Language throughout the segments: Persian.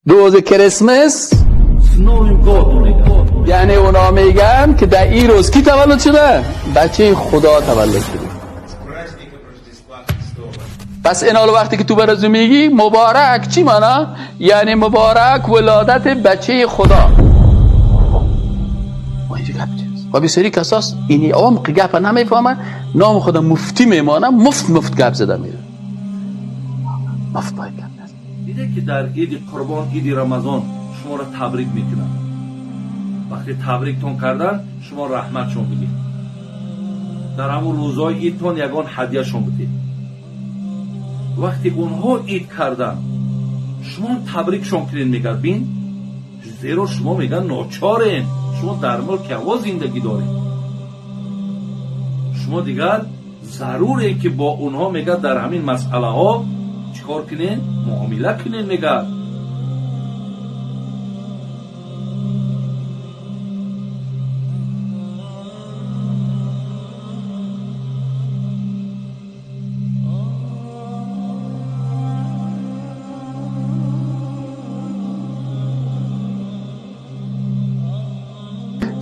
روز کریسمس С Новым годом میگن. یعنی اونا میگن که در این روز کی تولد شده؟ بچه خدا تولد شده. Праздником Рождества Христова. پس اینا وقتی که تو برازو میگی مبارک، چی معنا؟ یعنی مبارک ولادت بچه خدا. و بسیاری کساس اینی عمق گپ نمیفهمن، نام خدا مفتی میمانه، مفت مفت گپ زده میره. مفت باید گپ نزن. دیده که در عید قربان، عید رمضان شما را تبریک میکنن. وقتی تبریکتون کردن شما رحمتشون بگید، در همون روزهای عیدتون یگان هدیهشون بدید. وقتی اونها عید کردن شما تبریکشون کنید، میگن بین، زیرا شما میگن ناچارین، شما در ملک هوا زندگی دارین، شما دیگر ضروره که با اونها میگن در همین مسئله ها چیکار کنین؟ معامله کنین. میگن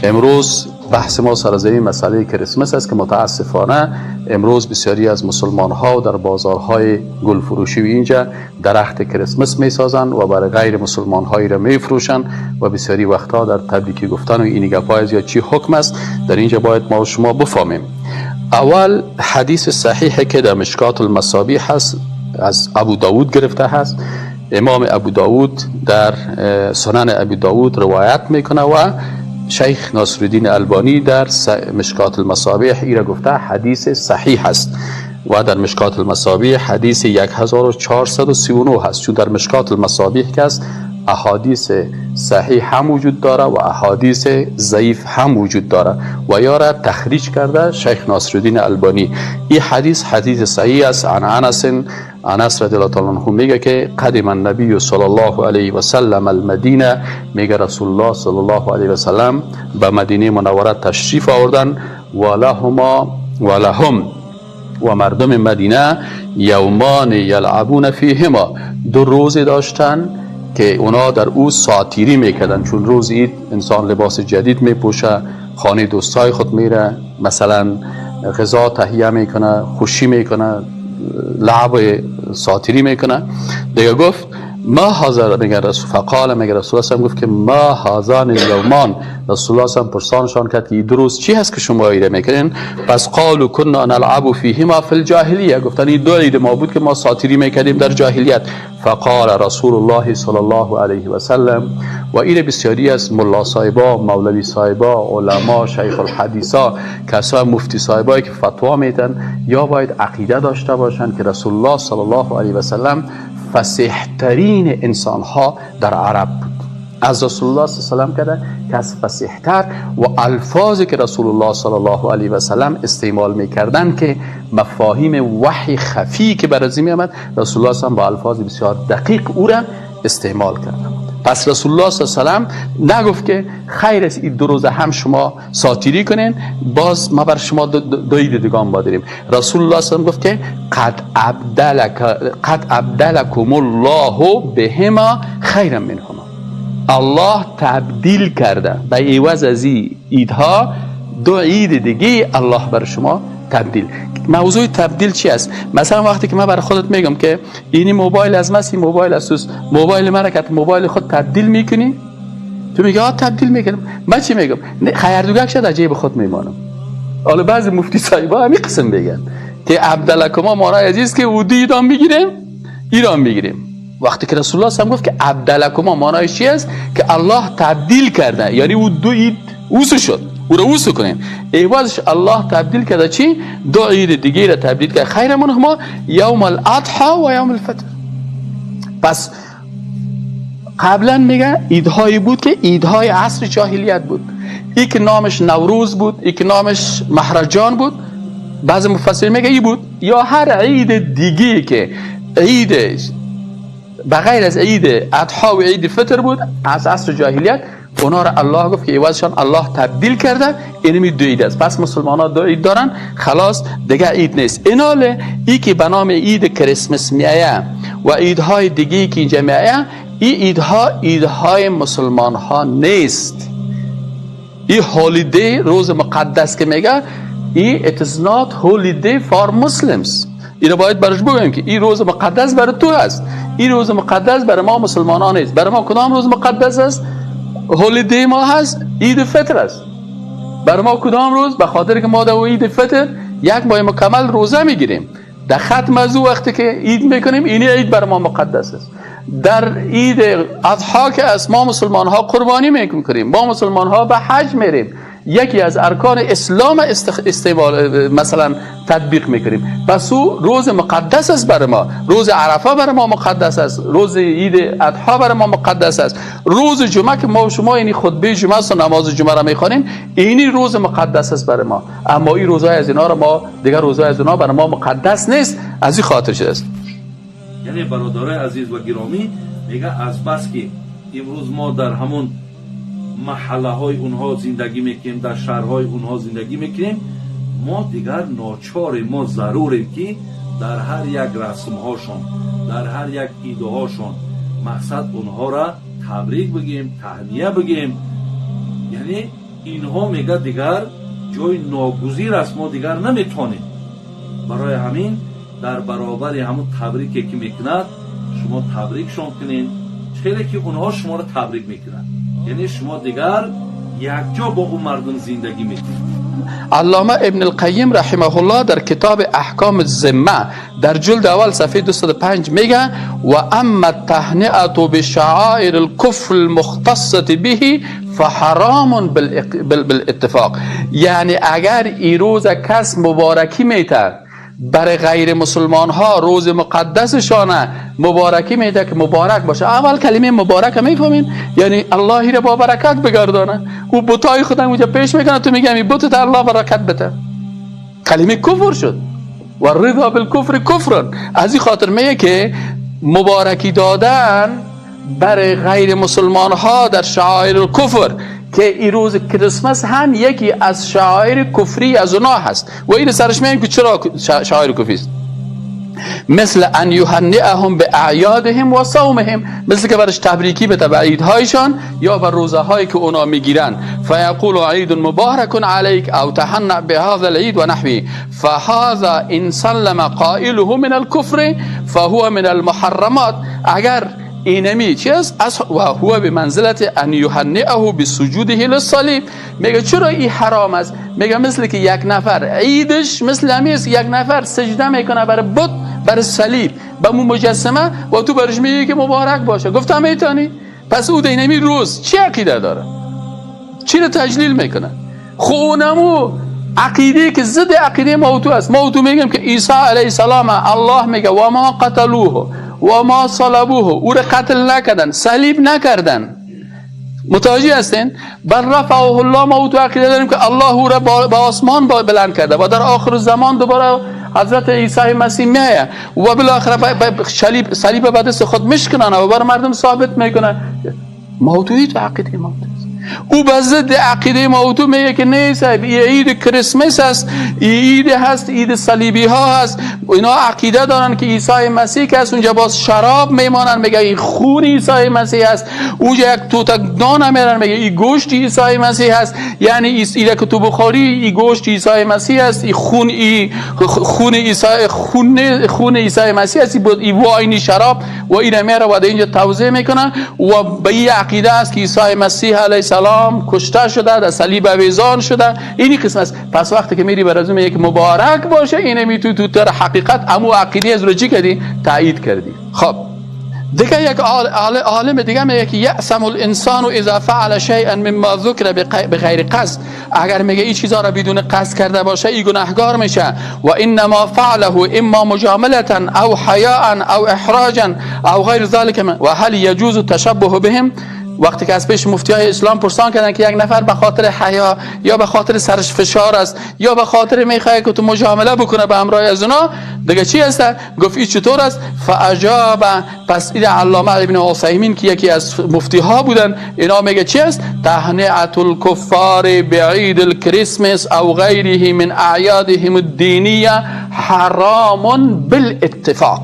امروز بحث ما سر از این مسئله کریسمس است که متاسفانه امروز بسیاری از مسلمان ها در بازارهای گل فروشی و اینجا درخت کریسمس می سازن و برای غیر مسلمان هایی را می فروشن و بسیاری وقتها در تبریکی گفتن و این گپای یا چی حکم است در اینجا باید ما و شما بفهمیم. اول حدیث صحیح که در مشکات المصابیح هست، از ابو داود گرفته هست. امام ابو داود در سنن ابو داود روایت میکنه و شیخ ناصرالدین البانی در مشکات المصابیح ایرا گفته حدیث صحیح است و در مشکات المصابیح حدیث 1439 هست، چون در مشکات المصابیح که است احادیث صحیح هم وجود داره و احادیث ضعیف هم وجود داره و یارا تخریج کرده شیخ ناصرالدین البانی. این حدیث حدیث صحیح است. عن انس، انس رضی الله تعالی عنه میگه که قدم النبی صلی الله علیه و سلم المدینه، میگه رسول الله صلی الله علیه و سلم به مدینه منوره تشریف آوردن و لهما و لهم و مردم مدینه یومان یلعبون فیهما، دو روز داشتن که اونا در او ساتیری میکردن، چون روز عید انسان لباس جدید میپوشه، خانه دوستای خود میره، مثلا غذا تهیه میکنه، خوشی میکنه، لعب ساتیری میکنه. دیگه گفت ما حاضر، میگه رسول، فقال، میگه رسول الله گفت که ما هذان الیومان، رسول الله صلی پرسانشان کرد که این دو روز چی هست که شما ایره میکنین؟ پس قالوا كنا نلعب فیهما فی الجاهلیه، گفتن این دو عید ما بود که ما ساتیری میکردیم در جاهلیت. فقال رسول الله صلی الله علیه و سلم، و این بسیاری از ملا صاحبا، مولوی صاحبا، علما، شیخ الحدیثا، کسا مفتی صاحبایی که فتوا میدن یا باید عقیده داشته باشن که رسول الله صلی الله علیه و سلم فصیح ترین انسان ها در عرب بود. از رسول الله صلی الله علیه و سلم کرده که از فصیح تر و الفاظی که رسول الله صلی الله علیه و سلم استعمال میکردن که مفاهیم وحی خفی که بر از می آمد، رسول الله صلی الله علیه و سلم با الفاظ بسیار دقیق او را استعمال کرد. پس رسول الله صلی الله علیه و سلم نگفت که خیر است این دو روزه هم شما ساتیری کنین، باز ما بر شما دو عید دیگه هم بادریم. رسول الله صلی الله علیه و سلم گفت که قد ابدلکم الله بهما خیرا منهما، الله تبدیل کرده به عوض از این عیدها دو عید دیگه الله بر شما تبدیل. موضوع تبدیل چی است؟ مثلا وقتی که من برای خودت میگم که اینی موبایل از من، این موبایل از توست، موبایل من که موبایل خود تبدیل میکنی، تو میگی آ تبدیل میکنم. من چی میگم؟ خیردوگک شد از جیب خود میمانم. حالا بعضی مفتی صاحبا همین قسم میگن که عبدالکما مارای عزیز که او ایران میگیریم، ایران میگیریم. وقتی که رسول الله صلی گفت که عبدالکما معنایش چی است؟ که الله تبدیل کرده، یعنی او دو عید اوسو شد، او رو اوسو کنیم، عوضش الله تبدیل کرده چی؟ دو عید دیگه را تبدیل کرده، خیر منهما یوم الاضحی و یوم الفطر. پس قبلا میگه عیدهایی بود که عیدهای عصر جاهلیت بود، یک نامش نوروز بود، یک نامش مهرجان بود، بعضی مفسرین میگه ای بود، یا هر عید دیگه که عید بغیر از عید اضحی و عید فطر بود از عصر جاهلیت، اونا را الله گفت که عوضشان الله تبدیل کرده، اینمی دو عید است. پس مسلمان ها دو عید دارن، خلاص دیگه عید نیست. ایناله ای که به نام عید کریسمس میایه و عیدهای دیگه که اینجا میایه، این عیدها عیدهای مسلمان ها نیست. این holiday، روز مقدس که میگه، این it is not holiday for Muslims. اینو باید براش بگویم که این روز مقدس برای تو است، این روز مقدس برای ما مسلمانان نیست. برای ما کدام روز مقدس است؟ holiday ما هست عید فطر است. برای ما کدام روز؟ به خاطر که ما در عید فطر یک ماه مکمل روزه میگیریم، در ختم از او وقتی که عید میکنیم، این عید برای ما مقدس است. در عید اضحی که از ما مسلمان ها قربانی میکنیم، ما مسلمان ها به حج میریم، یکی از ارکان اسلام استعمال مثلا تطبیق میکنیم. پس او روز مقدس است برای ما. روز عرفه برای ما مقدس است، روز عید اضحی برای ما مقدس است، روز جمعه که ما و شما یعنی خطبه جمعه است و نماز جمعه را میخوانیم، اینی روز مقدس است برای ما. اما این روزهای از اینا را ما دیگر روزهای از اینا برای ما مقدس نیست، از این خاطر شده است. یعنی برادرای عزیز و گرامی، میگه از بس که امروز ما در همون محله های اونها زندگی میکنیم، در شهرهای اونها زندگی میکنیم، ما دیگر ناچاریم، ما ضروریم که در هر یک رسم هاشون، در هر یک ایده هاشون مقصد اونها را تبریک بگیم، تهنیه بگیم. یعنی اینها میگه دیگر جای ناگزیر است، ما دیگر نمیتونیم. برای همین در برابر همون تبریکی که میکند شما تبریکشون کنین، چرا که اونها شما را تبریک میکنند. یعنی شما دیگر یک جا با اون مردم زندگی میکنید. علامه ابن القیم رحمه الله در کتاب احکام الذمه در جلد اول صفحه 205 میگه و اما التهنئه بشعائر الكفر المختصه به فحرام بالاتفاق. یعنی اگر ای روز کس مبارکی میته برای غیر مسلمان ها، روز مقدسشانه مبارکی میده که مبارک باشه. اول کلمه مبارک میفهمین، یعنی اللهی را با برکت بگردانه. او بتای خودم اونجا پیش میکنه، تو میگم این بت الله برکت بده، کلمه کفر شد. و رضا بالکفر کفر. از این خاطر میگه که مبارکی دادن برای غیر مسلمان ها در شعائر الکفر، که این روز کریسمس هم یکی از شعائر کفری از اونا هست و این سرش میگیم که چرا شعائر کفری است. مثل ان یهنئهم باعیادهم و صومهم، مثل که برش تبریکی بده به عیدهایشان یا بر روزه هایی که اونا میگیرن. فیقول عید مبارک علیک او تهنأ بهذا العید و نحوه فهذا ان سلم قائله من الكفر فهو من المحرمات. اگر اینمی چیز از و هو به منزلت ان یهنئه بسجوده للصلیب. میگه چرا این حرام است؟ میگه مثل که یک نفر عیدش مثل همی است، یک نفر سجده میکنه برای بت، برای صلیب، به مجسمه، و تو برش میگی که مبارک باشه. گفتم میتونی؟ پس او اینمی روز چی عقیده داره؟ چی رو تجلیل میکنه؟ خونمو عقیده که ضد عقیده ما و تو است. ما و تو میگیم که عیسی علیه السلام الله میگه و ما قتلوه و ما صلبوه، او را قتل نکردن، صلیب نکردن. متوجه هستین؟ بل رفعه الله. ما او تو عقیده داریم که الله او را به آسمان بلند کرده و در آخر زمان دوباره حضرت عیسی مسیح میایه و بالاخره صلیب به دست خود میشکنن و بر مردم ثابت میکنه. ما تو عقیده ما او به ضد عقیده ما تو میگه که نیست، عید کریسمس است، عید هست، عید صلیبی ها هست. اینا عقیده دارن که عیسی مسیح که است، اونجا باز شراب میمانن، میگه این خون عیسی مسیح است. اونجا یک توتک دان میرن، میگه این گوشت عیسی مسیح است. یعنی ایره که تو بخوری این گوشت عیسی مسیح است، این خون، ای خون عیسی، خون عیسی مسیح است، این wine شراب و این میره و اینجا توزیع میکنن و به این عقیده است که عیسی مسیح علیه السلام کشته شده، در صلیب آویزان شده. اینی قسم است. پس وقتی که میری بر از میگه که مبارک باشه، اینه می تو در حقیقت امو عقیده از رو چی کردی؟ تایید کردی. خب دیگه یک عالم دیگه میگه که یأثم الانسان اذا فعل شیئا مما ذکر بغیر قصد. اگر میگه این چیزا را بدون قصد کرده باشه این گناهگار میشه. و انما فعله اما مجامله او حیاء او احراجا او غیر ذلك و هل یجوز التشبه بهم. وقتی که از پیش مفتی های اسلام پرسان کردن که یک نفر به خاطر حیا یا به خاطر سرش فشار است یا به خاطر میخواد که تو مجامله بکنه به همراه از اونا دیگه چی هست؟ گفت این چطور است؟ فاجاب. پس این علامه ابن عثیمین که یکی از مفتی ها بودن، اینا میگه چی است؟ تهنئه الکفار بعید الکریسمس او غیره من اعیادهم الدینیه حرام بالاتفاق.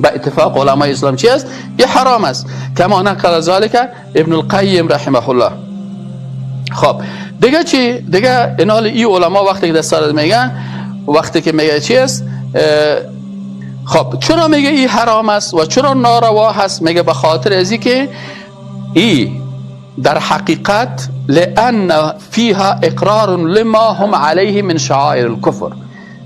با اتفاق علمای اسلام چی است؟ یه حرام است. کما نقل ذلک ابن القیم رحمه الله. خب دیگه چی؟ دیگه اینال ای علما وقتی که دستار میگن، وقتی که میگه چی است؟ خب چرا میگه ای حرام است و چرا ناروا هست؟ میگه به خاطر ازی که ای در حقیقت لأن فيها اقرار لما هم علیه من شعائر الكفر.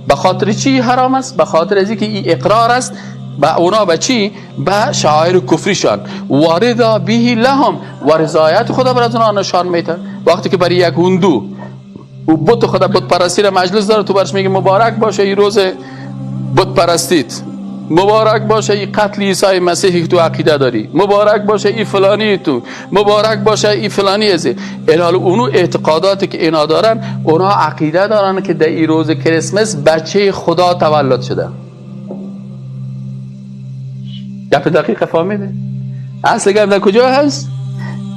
به خاطر چی حرام است؟ به خاطر ازی که ای اقرار است به اونا، به چی؟ به شعائر کفریشان، واردا به لهم، و رضایت خدا بر از اونا نشان میده. وقتی که برای یک هندو و بت خدا، بت پرستی را مجلس داره، تو برش میگه مبارک باشه این روز بت پرستیت، مبارک باشه این قتل عیسی مسیح که تو عقیده داری، مبارک باشه این فلانی تو، مبارک باشه این فلانی ازی. الحال اونو اعتقاداتی که اینا دارن، اونا عقیده دارن که در این روز کریسمس بچه خدا تولد شده. گپ دقیق فهمیده؟ اصل گپ در کجا هست؟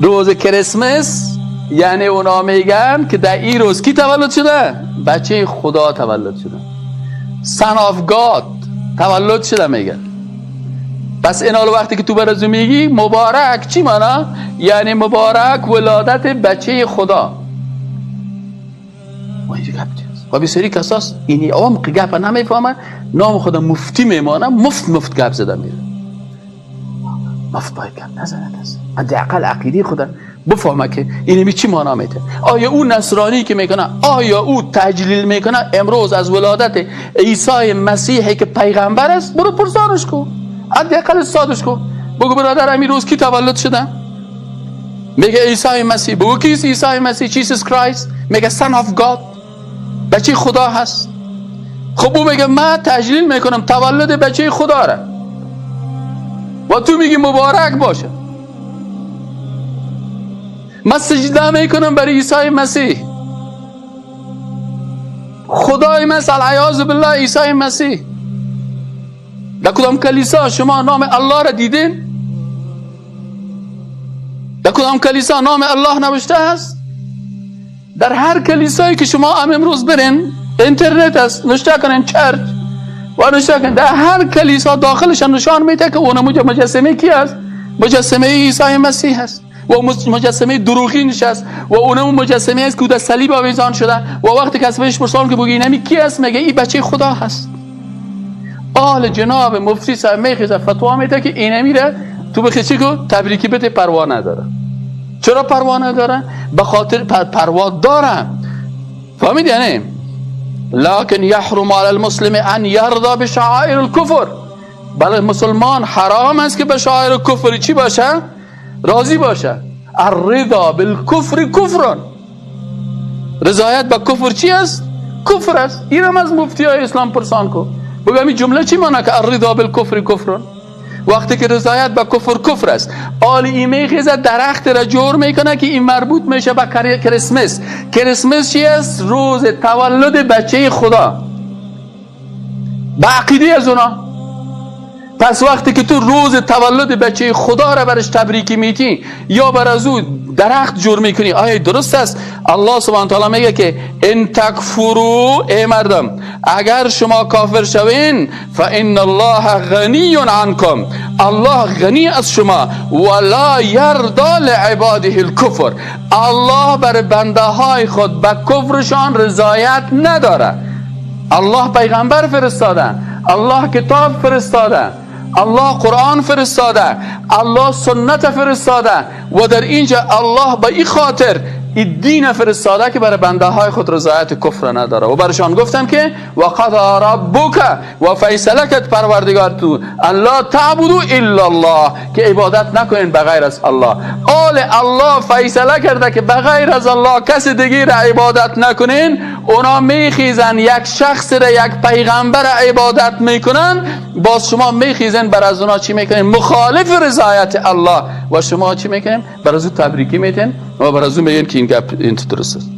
روز کریسمس، یعنی اونا میگن که در این روز کی تولد شده؟ بچه خدا تولد شده، Son of God تولد شده میگن. پس اینا وقتی که تو برازو میگی مبارک، چی مانا؟ یعنی مبارک ولادت بچه خدا. و اینجا گپ چیست؟ و بسیاری کساس اینی عمق گپ نمیفهمن، نام خدا مفتی میمانه، مفت مفت گپ زده میره. مفت باید گپ نزنه کس، حداقل عقیده خدا بفهمه که اینمی چی مانا میده. آیا او نصرانی که میکنه، آیا او تجلیل میکنه امروز از ولادت عیسی مسیحی که پیغمبر است؟ برو پرسانش کو، حداقل سادش کو، بگو برادر امیر روز کی تولد شده؟ میگه عیسی مسیح. بگو کیست عیسی مسیح؟ Jesus Christ. میگه Son of God، بچه خدا هست. خب او میگه من تجلیل میکنم تولد بچه خدا را، و تو میگی مبارک باشه. من سجده میکنم برای عیسی مسیح، خدای من العیاذ بالله عیسی مسیح. در کدام کلیسا شما نام الله را دیدین؟ در کدام کلیسا نام الله نوشته هست؟ در هر کلیسایی که شما هم امروز برین، اینترنت است، نوشته کنین چرچ و نوشته کنین، در هر کلیسا داخلش نشان میده که اون مجسمه کی است؟ مجسمه عیسی مسیح است و مجسمه دروغینش است و اونم مجسمه است که در صلیب آویزان شده. و وقتی کسی بهش پرسان که بگی اینمی کی است، میگه این بچه خدا هست. آل جناب مفتی صاحب میخیزه فتوا میده که اینمی را تو بخی چی کو تبریکی بده، پروا نداره. چرا پروا نداره؟ به خاطر پروا داره. فهمید یعنی؟ لکن یحرم علی المسلم ان یرضى بشعائر الكفر. بله مسلمان حرام است که به شعائر کفر چی باشه؟ راضی باشه. الرضا بالکفر کفر. رضایت به کفر چی است؟ کفر است. اینم از مفتی های اسلام پرسان کو، بگم این جمله چی معنی که الرضا بالکفر کفر؟ وقتی که رضایت به کفر کفر است، آل ای میخیزه درخت را جور میکنه که این مربوط میشه به کریسمس. کریسمس چی است؟ روز تولد بچه خدا به عقیده از اونا. پس وقتی که تو روز تولد بچه خدا را برش تبریکی میتی یا بر از او درخت جور میکنی، آیا درست است؟ الله سبحانه تعالی میگه که ان تکفروا، ای مردم اگر شما کافر شوین، فان الله غنی عنکم، الله غنی از شما، ولا یرضى لعباده الکفر، الله بر بنده های خود به کفرشان رضایت نداره. الله پیغمبر فرستاده، الله کتاب فرستاده، الله قرآن فرستاده، الله سنت فرستاده و در اینجا الله به این خاطر این دین فرستاده که برای بنده های خود رضایت کفر نداره. و برشان گفتم که و قضا ربک و فیصله کرد پروردگار تو ان لا تعبدوا الا الله، که عبادت نکنین بغیر از الله. آل الله فیصله کرده که بغیر از الله کس دیگه را عبادت نکنین. اونا میخیزن یک شخص را، یک پیغمبر عبادت میکنن، باز شما میخیزن بر از اونا چی میکنین؟ مخالف رضایت الله. و شما چی میکنین؟ بر از او تبریکی میتین و بر از او میگین که این گپ این درست است.